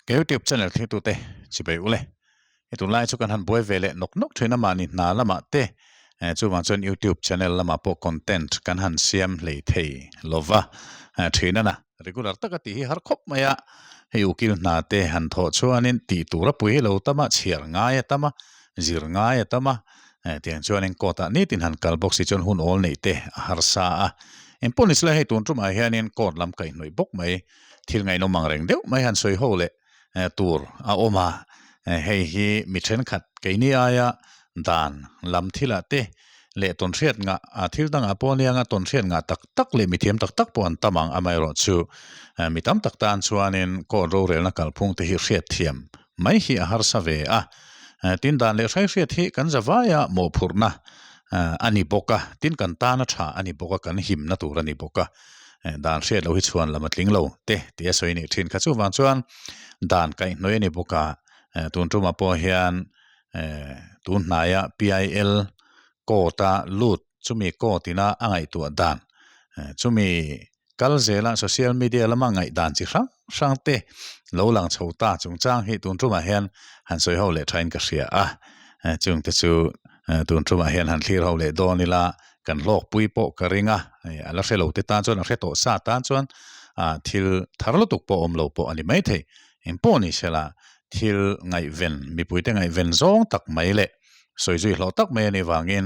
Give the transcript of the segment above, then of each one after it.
Ka YouTube channel thlirtute chibai ule. He tunlai chu kan han buai ve leh nawk nawk thin a mahni hna lamah te chuvang chuan YouTube channel lamah pawh content kan han siam hlei thei lova thin a na. Regular taka tih hi har khawp mai a, hei ukil hna te han thawh chuanin tih tur a pui hi lo tam a, chhiar ngai a tam a, zir ngai a tam a, tiang chuanin court ah nitin han kal bawk si chuan hun awl neih te a harsa a. Engpawh ni sela hei tun tumah hianin court lam kaihhnawih bawk mai thil ngaihnawm ang reng deuh mai han sawi ho leh tur a awm a, hei hi mi thenkhat keini aia dan lam thilah te leh tawnhriat ngah thil dangah pawh ania anga tawnhriat ngah tak tak leh mithiam tak tak pawh an tam ang amaherawh chu mi tam tak tan chuanin court rorelna kalphung te hi hriatthiam mai hi a harsa ve a, tin dan leh hraihriat hi kan zavaia mawhphurhna a ni bawk a, tin kan tana tha a ni bawk a, kan himna tur a ni bawk a. Dan hriat loh hi chhuan lam a tling lo te tih a sawi nih thin kha. Chuvang chuan dan kaihhnawih a ni bawk a, tun tumah pawh hian tun hnaia PIL court a lut chumi court ina a ngaihtuah dan chumi kal zela social media lama ngaihdan chi hrang hrang te lo lang chho ta chungchang hi tun tumah hian han sawi ho leh thain ka hria a, chungte chu tun tumah hian han thlir ho leh dawn ila. Kan hlawkpui pawh ka ring a, a la hre lo te tan chuan a hre tawh sa tan chuan thil thar lutuk pawh awm lo pawh a ni maithei. Eng pawh ni sela thil ngaihven, mipuite ngaihven zawng tak mai leh sawi zui hlawh tak mai a nih vangin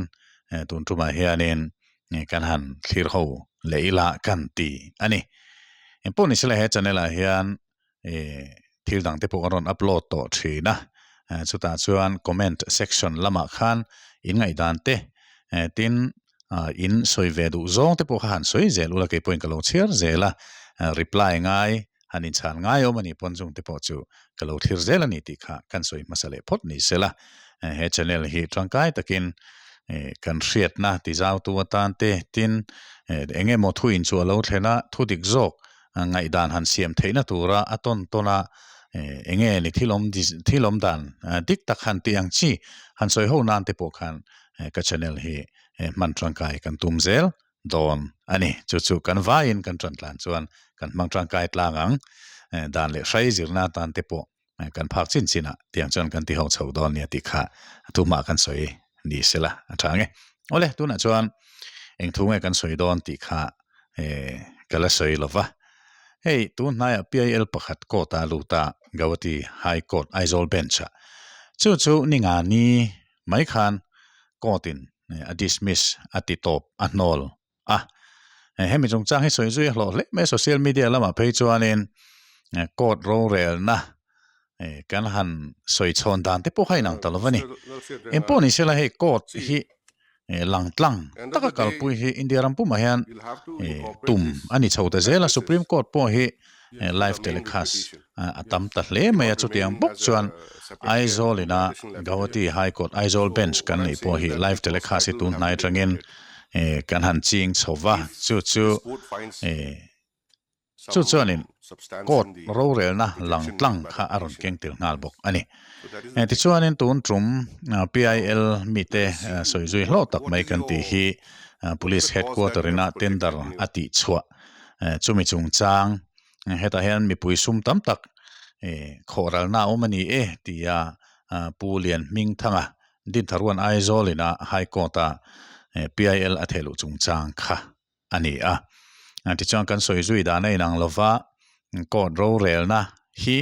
tun tumah hianin kan han thlir ho leh ila kan ti a ni. Eng pawh ni sela he channel ah hian thil dang te pawh kan rawn upload tawh thin a, chutah chuan comment section lamah khan in ngaihdan te tin in sawi ve duh zawng te pawh kha han sawi zel ula kei pawhin ka lo chhiar zel a, reply ngai han inchhan ngai awm a nih pawn chung te pawh chu ka lo thlir zel a ni tih kha kan sawi hmasa leh phawt ni sela, he channel hi tangkai takin kan hriatna ti zautu atan te tin eng emaw thu inchuh a lo thlen a thu dik zawk ngaihdan han siam theihna tura a tawn tawn a, eng nge ni thil awm thil awm dan dik tak han tih ang chi han sawi ho nan te pawh khan ka channel hi hman tangkai kan tum zel dawn a ni. Chu chu kan vaiin kan tan tlan chuan kan hmang tangkai tlang ang dan leh hrai zirna atan te pawh kan phak chin chin ah tiang chuan kan ti ho chho dawn nia tih kha tumah kan sawi ni sela a tha ang e. Awle tunah chuan eng thu nge kan sawi dawn tih kha ka la sawi lo va. Hei tun hnaiah PIL pakhat court a lut a Gauhati High Court Aizawl Bench ah chu chu ninga ni mai khan court in a dismiss a ti tawp a hnawl a hemi chungchang hi sawi zui a hlawh hle mai a social media lamah phei chuanin court rorelna kan han sawi chhawn dan te pawh kha inang ta lo a ni eng pawh ni sela hei court hi lang tlang taka kalpui hi India ram pumah hian tum a ni chho ta zel a supreme court pawh hi live telecast a tam ta hle mai a chutiang bawk chuan Aizawl ina Gauhati High Court Aizawl Bench kan neih pawh hi live telecast hi tun hnai atangin kan han ching chho va chu chu chu chuanin court rorelna lang tlang kha a rawn keng tel nghal bawk a ni. Tichuanin tun tum PIL mite sawi zui hlawh tak mai kan tih hi Police Headquarter ina tender a tih chhuah Chumi chungchang hetah hian mipui sum tam tak khawhralna a awm a ni e tia Pu Lianhmingthanga Dintharuan Aizawl ina High Court-a PIL a thehluh chungchang kha a ni a. Tichuan kan sawi zui dan a inang lova court rorelna hi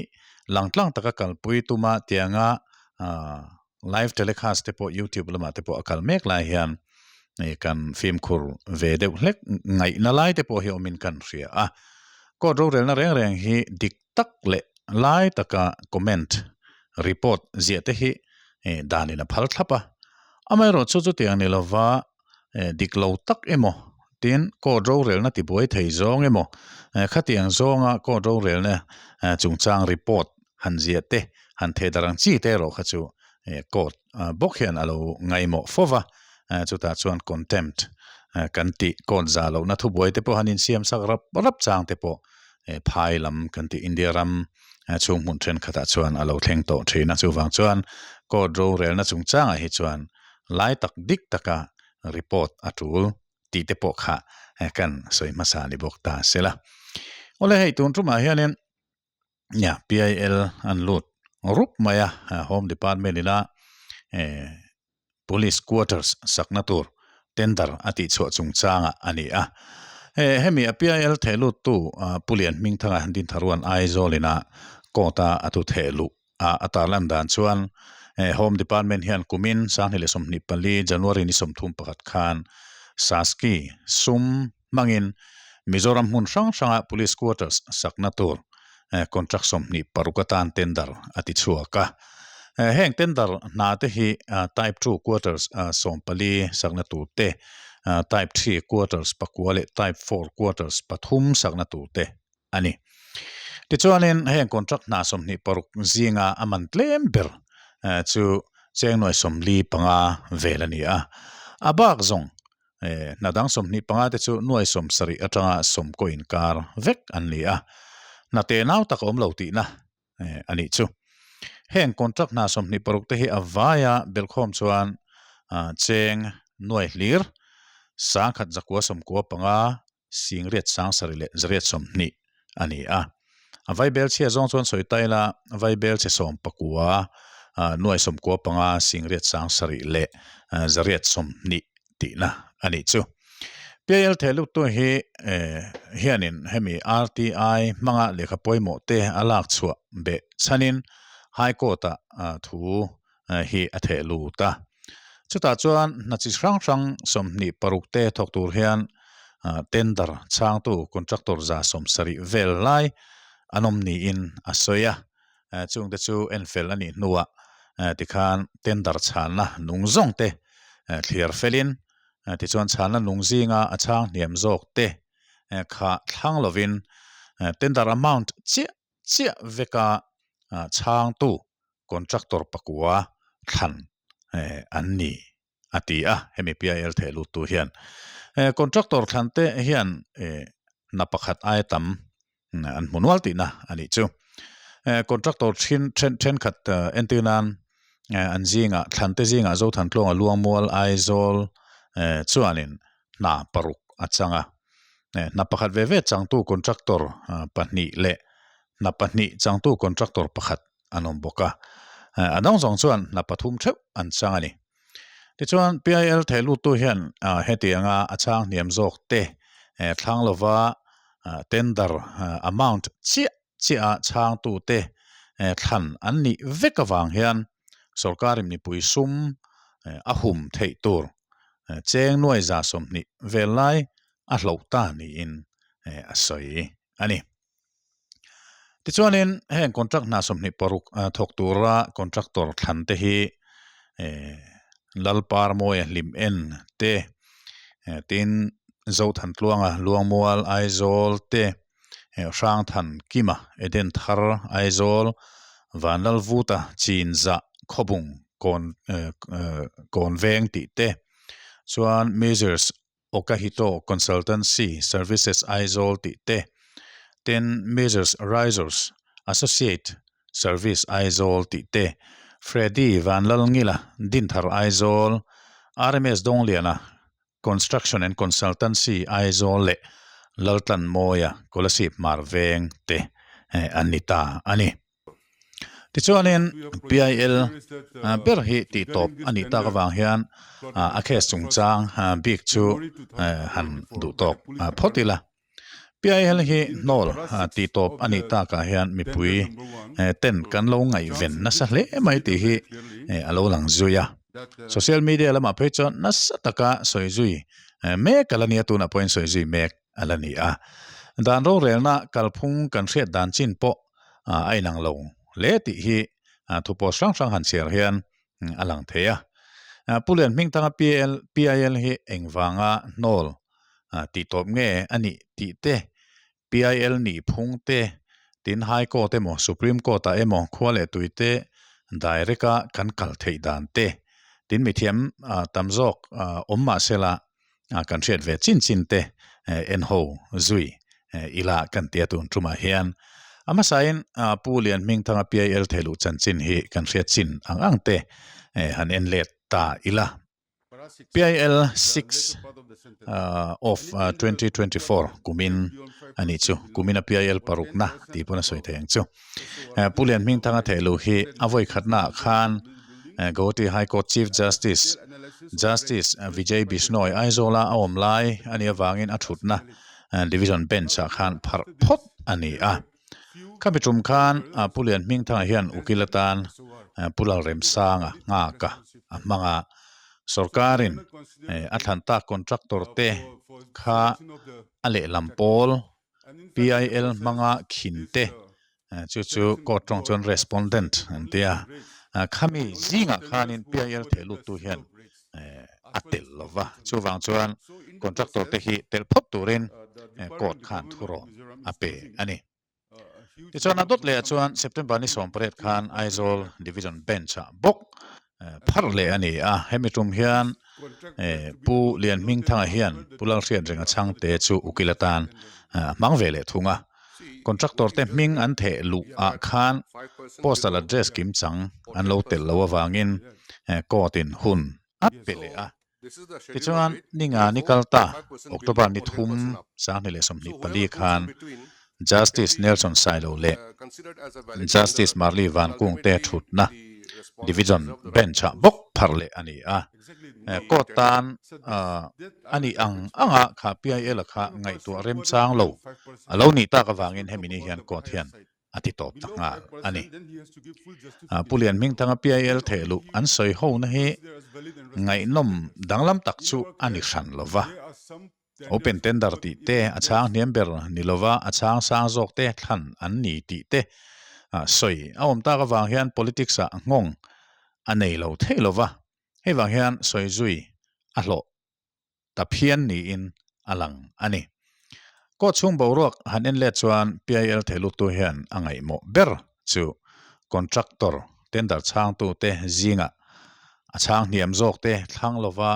langtlang taka kalpui tuma tianga live telecast te pawh youtube lamah te pawh a kal mek lai hian kan fimkhur ve deuh hlek ngaihna lai te pawh hi awmin kan hria a court rorelna reng reng hi dik tak leh lai taka comment report ziah te hi danin a phal thlap a amaherawh chu chutiang ni lova dik lo tak emaw tin court rorelna tibuai thei zawng emaw khatiang zawnga court rorelna chungchang report han ziah te han theh darh ang chi te erawh kha chu court bawk hian a lo ngaihmawh fo va, chutah chuan contempt kan tih court zah lohna thubuai te pawh han insiam sak rap rap chang te pawh phai lam kan tih India ram chhung hmun thenkhatah chuan a lo thleng tawh thin a, chuvang chuan court rorelna chungchangah hi chuan lai tak dik taka report a tul tih te pawh kha kan sawi hmasa ni bawk ta sela. Awle hei tun tumah hianin. Nia PIL an lut rup mai a Home Department ina eh Police Quarters sakna tur tender a tih chhuah chungchangah a ni a. Eh hemi a PIL theh lut tu Pu Lian Hmingthanga Dintharuan Aizawl ina court a a thu theh luh a a tarlan dan chuan eh Home Department hian kumin 2024 January ni 31 khan Saski sum hmangin Mizoram hmun hrang hranga Police Quarters sakna tur contract 26 atan tender a ti chhuak a. Heng tender hna te hi Type 2 Quarters 14 sakna tur te, Type 3 Quarters pakua leh Type 4 Quarters pathum sakna tur te a ni. Tichuanin heng contract hna 26 zinga a man tlem ber chu cheng nuai 45 vel a ni a. A bak zawng hna dang 25 te chu nuai 70 atanga 90 inkar vek an ni a. Hna tenau tak a awm lo tihna a nih chu. Heng contract hna 26 te hi a vaia belkhawm chuan cheng nuai hlir 100 zakua 95 Singriat 70 leh 120 a ni a. A vaibel chhia zawng chuan sawi ta ila, vaibel chhe 19, nuai 95, singriat 70 leh 120 tihna a nih chu. PIL theh luttu hi hianin hemi RTI hmanga lehkha pawimawh te a lak chhuah beh chhanin High Court-ah thu hi a theh lut a. Chutah chuan hna chi hrang hrang 26 te thawk tur hian tender chhangtu contractor 70 vel lai an awm niin a sawi a. Chungte chu en fel a nih hnuah tikhan tender chhanna nung zawng te thliar felin tichuan chhanna nung zinga a chhang hniam zawk te kha thlang lovin tender amount chiah chiah veka chhangtu contractor pakua thlan an ni a ti a, hemi PIL theh lut tu hian. Contractor thlan te hian hna pakhat aia tam an hmu nual tihna a nih chu. Contractor then thenkhat entir nan an zingah thlan te zingah Zothantlawng a Luangmual Aizawl chuanin hna paruk a chang a. Hna pakhat ve ve changtu contractor pahnih leh hna pahnih changtu contractor pakhat an awm bawk a. A dang zawng chuan hna pathum theuh an chang a ni. Tichuan PIL theh luttu hian hetianga a chhang hniam zawk te thlang lova tender amount chiah chiah a chhangtu te thlan an nih vek avang hian sorkarin mipui sum a hum theih tur cheng nuai 20 vel lai a hloh ta niin a sawi a ni. Tichuanin heng contract hna 26 thawk tura contractor thlan te hi Lalparmawia hlim en te tin Zothantluanga Luangmual Aizawl te Hrangthan Kima Eden Thar Aizawl Vanlalvuta Chinzah Khawbung kawn kawn veng tih te chuan Measures Okahito Consultancy Services Aizawl tih te, tin Measures Risers Associate Service Aizawl tih te, Freddy Vanlalngila Dinthar Aizawl, RMS Dawngliana Construction and Consultancy Aizawl leh Laltlanmawia Kolasib Hmar Veng te an ni ta a ni. Tichuanin PIL ber hi tih tawp a nih tak avang hian a case chungchang bik chu han duh tawk phawt ila. PIL hi hnawl tih tawp a nih takah hian mipui ten kan lo ngaihven nasa hle mai tih hi a lo lang zui a. Social media lamah phei chuan nasa taka sawi zui mek a la nia tunah pawhin sawi zui mek a la ni a. Dan rorelna kalphung kan hriat dan chin pawh a inang lo hle tih hi thu post hrang hrang han chhiar hian a lang thei a. Pu Lian Hmingthanga PL PIL hi engvanga hnawl tih tawp nge a nih tih te, PIL nih phung te, tin High Court emaw Supreme Court ah emaw khua leh tui te direct a kan kal theih dan te, tin mithiam tam zawk awm mahsela kan hriat ve chin chin te en ho zui ila kan tia tun tumah hian a hmasain Pu Lian Hmingthanga PIL theiluh chanchin hi kan hriat chin ang ang te han en let ta ila. PIL 6 of 2024 kumin a nih chu. Kumina PIL parukna tih pawn a sawi thei ang chu. Pu Lianhmingthanga thehluh hi a vawi khatnaah khan Guwahati High Court Chief Justice, Justice Vijay Bishnoi Aizawla a awm lai a nih avangin a thutna Division Bench-ah khan pharh phawt a ni a. Khami tum khan Pu Lianhmingthanga hian ukil atan Pu Lalremsanga nghaka a hmang a, sorkarin a thlan tak contractor te kha a lehlam pawl PIL hmanga khin te chu chu court tawng chuan respondent an ti a, khami zingah khanin PIL theh luttu hian a tel lo va, chuvang chuan contractor te hi tel phawt turin court khan thurawn a pe a ni. Tichuan a dawt leh ah chuan September ni 18 khan Aizawl Division Bench ah bawk pharh leh a ni a, hemi tum hian Pu Lianhmingthanga hian Pu Lalhriatrenga chhangte chu ukil atan a hmang ve leh thung a, contractor te hming an theh luh ah khan postal address kim chang an lo telh loh avangin court in hun a pe leh a. Tichuan, ninga ni kal ta, October ni thum, 2024 khan Justice Nelson Sailo leh Justice Marli Vankung te thutna Division Bench-ah bawk pharh leh a ni a. Court tan a nih ang anga kha PIL-a kha ngaihtuah remchang lo a lo nih tak avangin hemi ni hian court hian a ti tawp ta nghal a ni. Pu Lianhmingthanga PIL thehluh an sawi hona hi ngaihnawm danglam tak chu a ni hran lo va. Open tender tih te, a chhang hniam ber ni lova a chhang sang zawk te thlan an ni tih te sawi a awm tak avang hian politics ah nghawng a nei lo thei lo va. Hei vang hian sawi zui a hlawh ta phian niin a lang a ni. Court chhung boruak han en let chuan PIL thehluttu hian a ngaihmawh ber chu contractor tender chhangtute zingah a chhang hniam zawkte thlang lova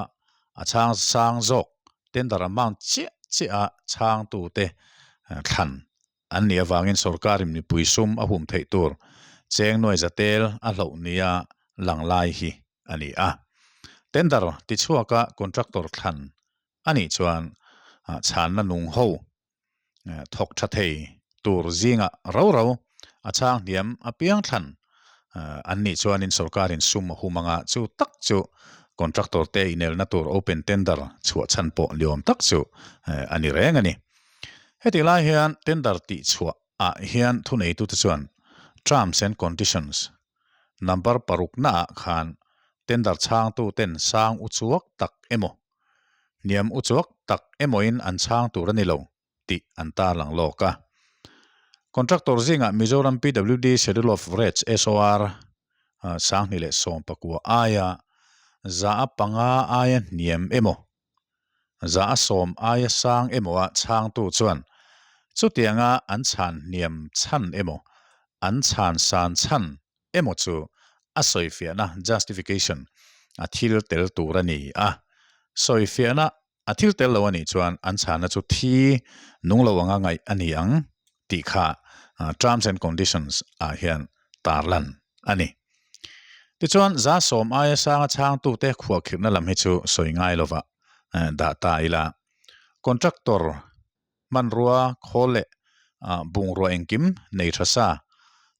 a chhang sang zawk tender amount chiah chiah a chhangtute thlan an nih avangin sorkarin mipui sum a hum theih tur cheng nuai za tel a hloh nia lang lai hi a ni a. Tender tichhuaka contractor thlan a nih chuan chhanna nung ho thawk tha thei tur zingah rau rau a chhang hniam apiang thlan an nih chuanin sorkarin sum a hum anga chu tak chu contractor te inelna tur open tender chhuah chhan pawh liawm tak chu a ni reng a ni. Hetih lai hian tender tih chhuah ah hian thuneitute chuan terms and conditions number parukna ah khan tender chhangtu ten sang uchuak tak emaw hniam uchuak tak emawin an chhang tur a ni lo tih an tarlang lawk a. Contractor zingah Mizoram PWD Schedule of Rates, SOR, 2019 aia 5% aia hniam emaw 10% aia sang emaw a chhangtu chuan chutianga an chhan hniam chhan emaw an chhan san chhan emaw chu a sawifiahna, justification, a thil tel tur a ni a. Sawifiahna a thil tel lo a nih chuan an chhanna chu thi nung lo anga ngaih a ni ang tih kha terms and conditions ah hian tarlan a ni. Tichuan, 10% aia sanga chhangtute khuahkhirhna lam hi chu sawi ngai lova dah ta ila. Contractor hmanrua khawl leh bungrua engkim nei tha sa,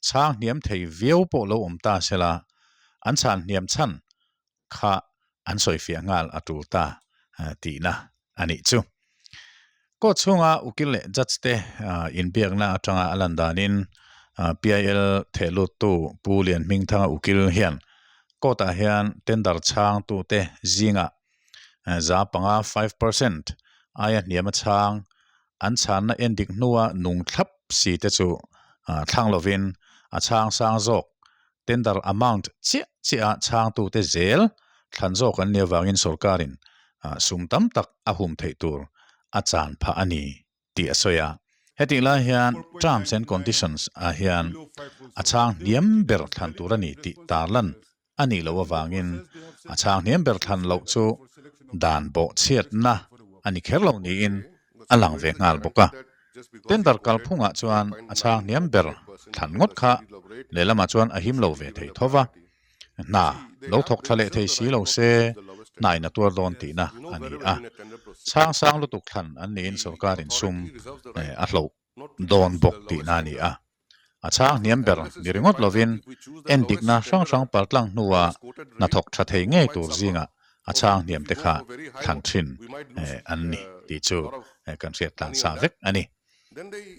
chhang hniam thei viau pawh lo awm ta sela, an chhan hniam chhan kha an sawifiah nghal a tul ta tihna a nih chu. Court chhunga ukil leh judge te inbiakna atanga a lan danin PIL thehluttu Pu Lianhmingthanga ukil hian court-ah hian tender chhangtute zingah 5%, 5%, aia hniam a chhang an chhanna endik hnua nung thlap si te chu thlang lovin a chhang sang zawk tender amount chiah chiah a chhangtute zel thlan zawk an nih avangin sorkarin sum tam tak a hum theih tur a chan phah a ni tih a sawi a. Hetih lai hian terms and conditions ah hian a chhang hniam ber thlan tur a ni tih tarlan a nih loh avangin a chhang hniam ber thlan loh chu dan bawhchhiatna a ni kher lo niin a lang ve nghal bawk a. Tender kalphungah chuan a chhang hniam ber thlan ngawt kha lehlamah chuan a him lo ve thei tho va, hna lo thawk tha leh thei si lo se. hnain a tuar dawn tihna a ni a. Chhang sang lutuk thlan an niin sorkarin sum a hloh dawn bawk tihna a ni a. A chhang hniam ber ni ringawt lovin endikna hrang hrang paltlang hnua hnathawk tha thei ngei tur zingah a chhang hniam te kha thlan thin an ni tih chu kan hriat tlan sa vek a ni.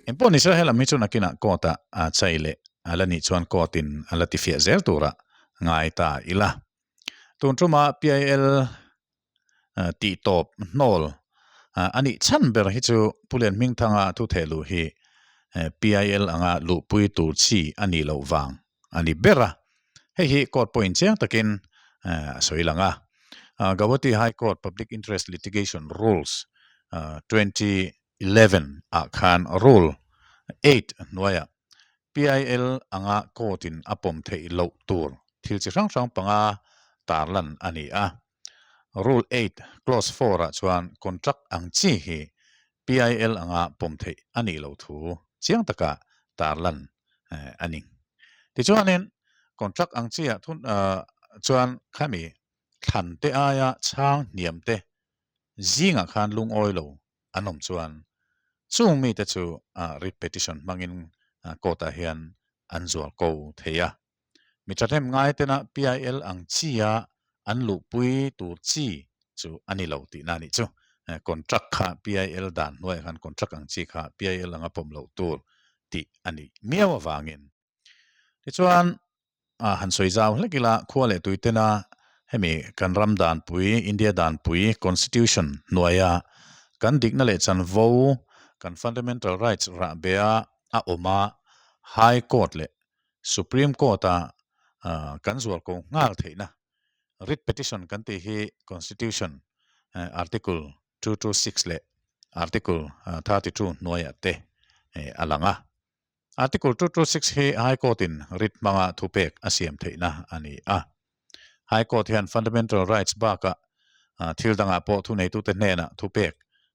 Engpawh ni se helam hi chu nakinah court ah chai leh a la nih chuan court in a la tifiah zel turah ngai ta ila. Tun tuma PIL tih tawp hnawl a nih chhan ber hi chu Pu Lianhmingthanga thu theh luh hi PIL anga luhpui tur chi a nih loh vang a ni ber a. Hei hi court pawhin chiang takin a sawi lang a. Gauhati High Court Public Interest Litigation Rules 2011 ah khan Rule 8 hnuaiah PIL anga court in a pawm theih loh tur thil chi hrang hrang panga tarlan a ni a. Rule 8 Clause 4 ah chuan contract ang chi hi PIL anga pawm theih a nih loh thu chiang taka tarlan a ni. Tichuanin contract ang chi ah thun chuan khami thlan te aia chhang hniam te zingah khan lungawi lo an awm chuan chung mite chu writ petition hmangin court ah hian an zual ko thei a. Mi thahnem ngai tena PIL ang chia an luhpui tur chi chu a ni lo tihna a nih chu. Contract kha PIL dan hnuaiah khan contract ang chi kha PIL anga pawm loh tur tih a nih miau avangin. Tichuan han sawi zau hlek ila khua leh tui tena hemi kan ram danpui, India danpui, Constitution hnuaia kan dikna leh chanvo, kan fundamental rights rahbea a awm a, High Court leh Supreme Court-a kan zual ko nghal theihna writ petition kan tih hi Constitution Article 226 leh Article 32 hnuaiah te a lang a. Article 226 hi High Court-in writ hmanga thupek a siam theihna a ni a. High Court hian fundamental rights bakah thil dangah pawh thuneitute hnenah thupek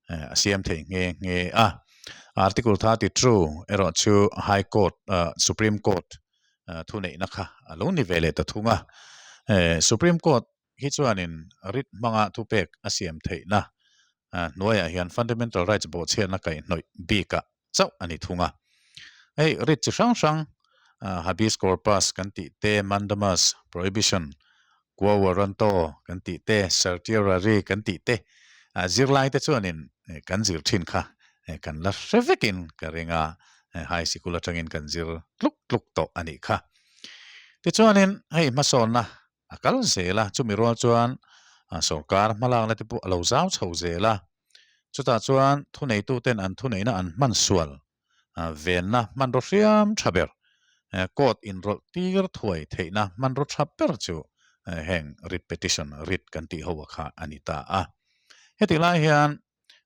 a siam thei nghe nghe a. Article 32 erawh chu High Court, Supreme Court thuneihna kha a lo ni ve leh ta thung a. Supreme Court hi chuanin writ hmanga thupek a siam theihna hnuaiah hian fundamental rights bawhchhiatna kaihhnawih bikah chauh a ni thung a. Hei writ chi hrang hrang habeas corpus kan tih te, mandamus, prohibition, quo warranto kan tih te, certiorari kan tih te zirlai te chuanin kan zir thin kha kan la hre vekin ka ring a, high sikul atangin kan zir tluk tluk tawh a nih kha. Tichuanin hei hmasawnna a kal zel a, chumi rual chuan sorkar hmalakna te pawh a lo zau chho zel a, chutah chuan thuneituten an thuneihna an hman sual venna hmanraw hriam tha ber, court inrawlh tir thuai theihna hmanraw tha ber chu heng writ petition, writ kan tih ho kha a ni ta a. Hetih lai hian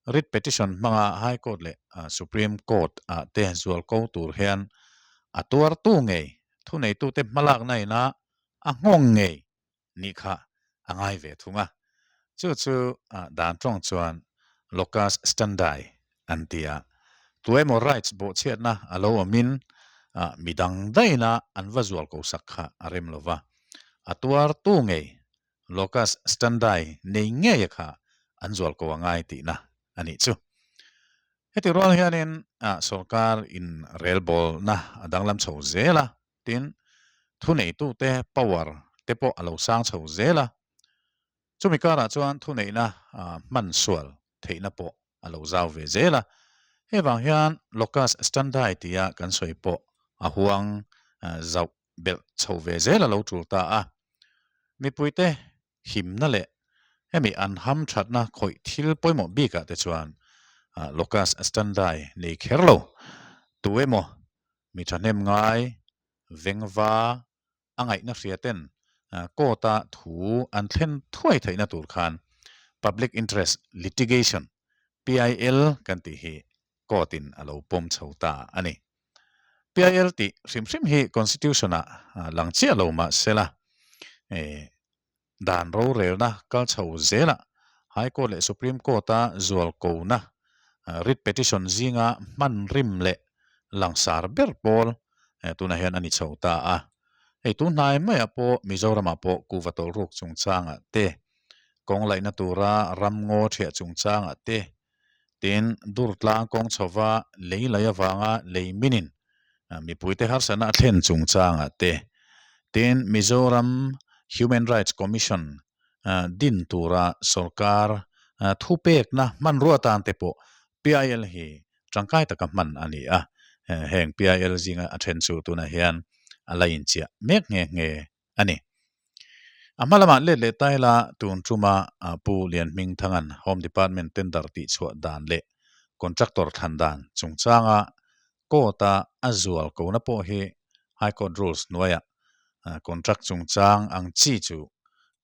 writ petition hmanga High Court leh Supreme Court ah te zual ko tur hian a tuartu ngei thuneitute hmalakna ina a nghawng ngei nih kha a ngai ve thung a. Chu chu dan tawng chuan locus standi an ti a. Tuemaw rights bawhchhiatna a lo awmin midang daihna an va zual ko sak kha a rem lo va. A tuartu ngei locus standi nei ngeia kha an zual ko a ngai tihna a nih chu. Heti rual hianin sorkar in relbawlna a danglam chho zel a. Tin, thuneitute power te pawh a lo sang chho zel a, chumi karah chuan thuneihna hman sual theihna pawh a lo zau ve zel a. Hei vang hian locus standi tia kan sawi pawh a huang zauh belh chho ve zel a lo tul ta a. Mipuite himna leh hemi an hamthatna khawih thil pawimawh bikah te chuan locus standi nei kher lo tu emaw Mi thahnem ngai, vengva, a ngaihna hria ten court-a thu an thlen thuai theihna tur khan Public Interest Litigation, PIL, kan tih hi court-in a lo pawm chho ta a ni. PIL tih hrim hrim hi Constitution-ah lang chiah lo mah sela, Dan rorelna kal chho zelah High Court leh Supreme Court-a zualkona writ petition zinga hman rim leh langsar ber pawl tunah hian a ni chho ta a. Hei tun hnai maiah pawh Mizoramah pawh kuhva tawlhruk chungchangah te, Kawng laihna tura ramngaw ṭhiah chungchangah te, tin Durtlang kawng chhova lei laih avanga lei minin mipuite harsatna a thlen chungchangah te, tin Mizoram Human Rights Commission din tura sorkar thupekna hmanrua tan te pawh PIL hi tangkai taka hman a ni a. Heng PIL zinga a then chu tunah hian a la inchiah mek nghe nghe a ni. A hma lamah let leh ta ila tun tuma Pu Lianhmingthanga'n Home Department tender tihchhuah dan leh contractor thlan dan chungchanga court-a a zual kona pawh hi High Court Rules hnuaiah contract chungchang ang chi chu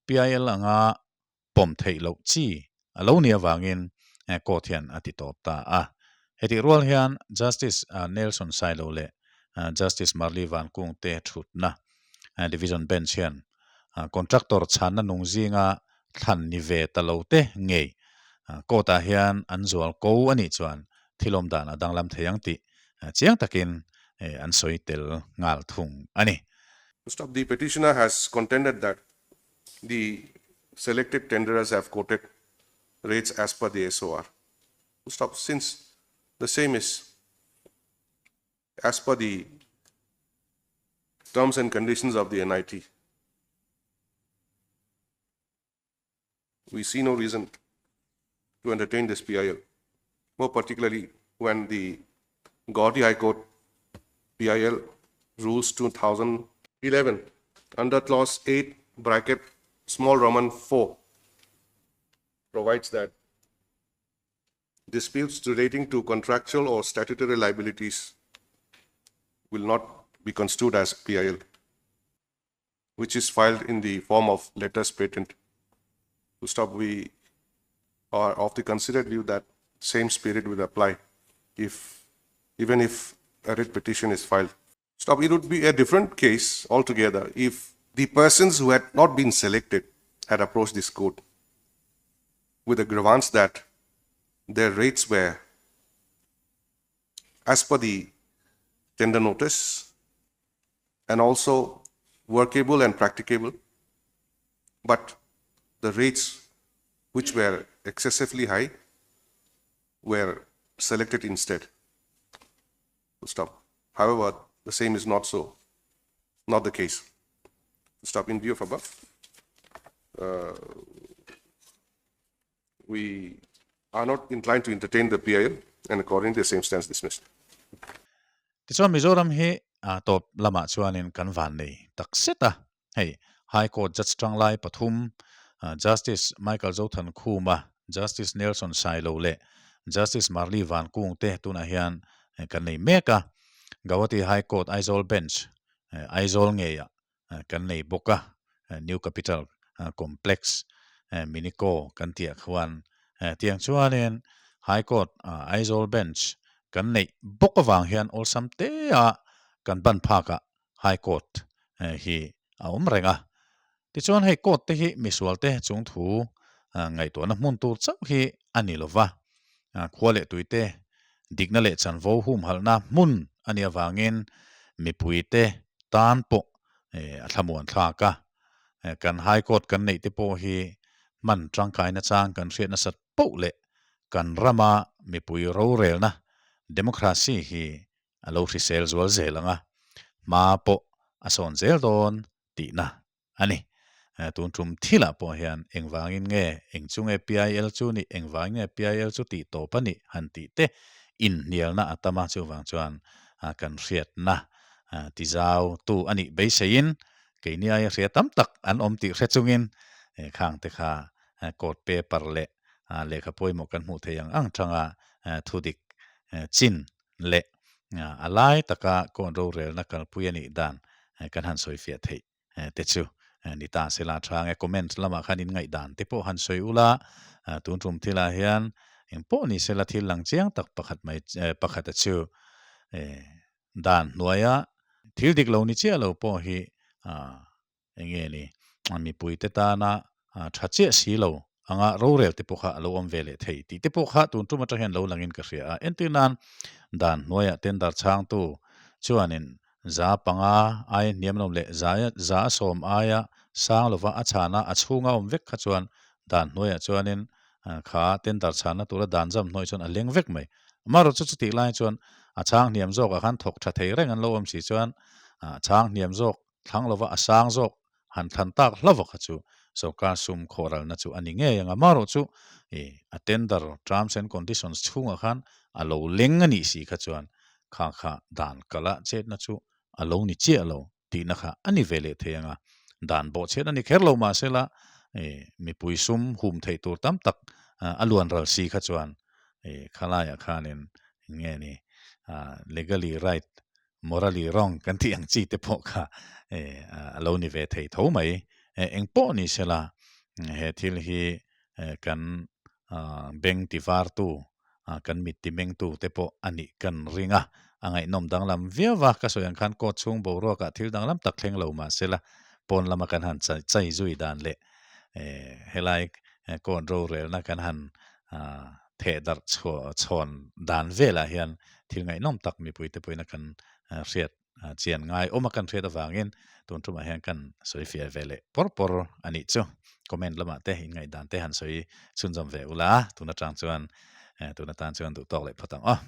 PIL anga pawm theih loh chi a lo nih avangin court hian a ti tawp ta a. Hetih rual hian Justice Nelson Sailo leh Justice Marli Vankung te thutna Division Bench hian contractor chhanna nung zinga thlan ni ve ta lo te ngei court ah hian an zual ko a nih chuan thil awm dan a danglam thei ang tih chiang takin an sawi tel nghal thung a ni. Stop the petitioner has contended that the selected tenderers have quoted rates as per the SOR. Stop since the same is as per the terms and conditions of the NIT. We see no reason to entertain this PIL, more particularly when the Guwahati High Court PIL Rules 2011 under clause 8 bracket small Roman 4 provides that disputes relating to contractual or statutory liabilities will not be construed as PIL, which is filed in the form of letters patent. To stop, we are of the considered view that same spirit will apply if even if a writ petition is filed. Stop, it would be a different case altogether if the persons who had not been selected had approached this court with a grievance that their rates were as per the tender notice and also workable and practicable, but the rates which were excessively high were selected instead. Stop. However, the same is not so, not the case. Stop. In view of above, uh, we are not inclined to entertain the PIL and accordingly the same stands dismissed. Tichuan Mizoram hi tawp lamah chuanin kan van nei tak zet a, hei High Court Judge tanglai pathum Justice Michael Zothankhuma, Justice Nelson Sailo leh Justice Marli Vankung te tunah hian kan nei mek a, Gauhati High Court Aizawl Bench Aizawl ngeiah kan nei bawk a, New Capital Complex Minico kan tih ah khuan tiang chuanin High Court Aizawl Bench kan neih bawk avang hian awlsam te a kan ban phakah High Court hi a awm reng a. Tichuan hei court te hi misual te chung thu ngaihtuahna hmun tur chauh hi a ni lova, khua leh tui te dikna leh chanvo humhalhna hmun a nih avangin mipui te tan pawh a thlamuan thlak a. Kan High Court kan neih te pawh hi hman tangkaina chang kan hriat nasat poh leh kan rama mipui rorelna democracy hi a lo hrisel zual zel ang a, hma pawh a sawn zel dawn tihna a ni. Tun tum thilah pawh hian engvangin nge eng chu nge PIL chu nih, engvangin nge PIL chu tih tawp a nih han tih te inhnialna a tam a, chuvang chuan kan hriatna tizau tu a nih beiseiin keini aia hria tam tak an awm tih hre chungin khang te kha court paper leh lehkha pawimawh kan hmuh theih ang ang tanga thudik chin leh a lai taka kawn rorelna kalpui a nih dan kan han sawifiah theih te chu ni ta sela tha nge comment lamah khan in ngaihdan te pawh han sawi ula tun tum thilah hian eng pawh ni sela thil lang chiang tak pakhat mai pakhata chu dan hnuaia thil dik lo ni chiah lo pawh hi Eng nge ni, mipuite tana tha chiah si lo anga rorel te pawh kha a lo awm ve leh thei tih te pawh kha tun tum atang hian lo langin ka hria a. Entir nan dan hnuaiah tender chhangtu chuanin za panga aia hniam lo leh za za a sawm aia sang lova a chhana a chhunga awm vek kha chuan Dan hnuaiah chuanin kha tender chhanna tura dan zam hnuai chuan a leng vek mai. Amaherawh chu chutih lai chuan a chhang hniam zawkah khan thawk tha thei reng an lo awm si chuan chhang hniam zawk thlang lova a sang zawk han thlan tak hlauh kha chu sorkar sum khawhralna chu a ni ngei ang. Amaherawh chu a tender terms and conditions chhungah khan a lo leng a nih si kha chuan kha kha dan kala chetna chu a lo ni chiah lo. tihna kha a ni ve leh thei ang a, dan bawhchhiat a ni kher lo mahsela mipui sum hum theih tur tam tak a luan ral si kha chuan khalaiah khanin nge ni legally right morally wrong kan tih ang chi te pawh kha a lo ni ve thei tho mai. Eng pawh ni sela he thil hi kan beng ti vartu kan mit ti mengtu te pawh a nih kan ring a, a ngaihnawm danglam viau va, ka sawi ang khan court chhung boruakah thil danglam tak thleng lo mah sela pawn lama kan han chai zui dan leh helai court rorelna kan han theh darh chhawn dan velah hian thil ngaihnawm tak mipui te pawhin a kan hriat chian ngai awm a kan hriat avangin tun tumah hian kan sawi fiah ve leh pawr pawr a nih chu. Comment lamah te inngaihdan te han sawi chhunzawm ve ula, tun atang chuan tun atan chuan duh tawk leh phawt ang aw.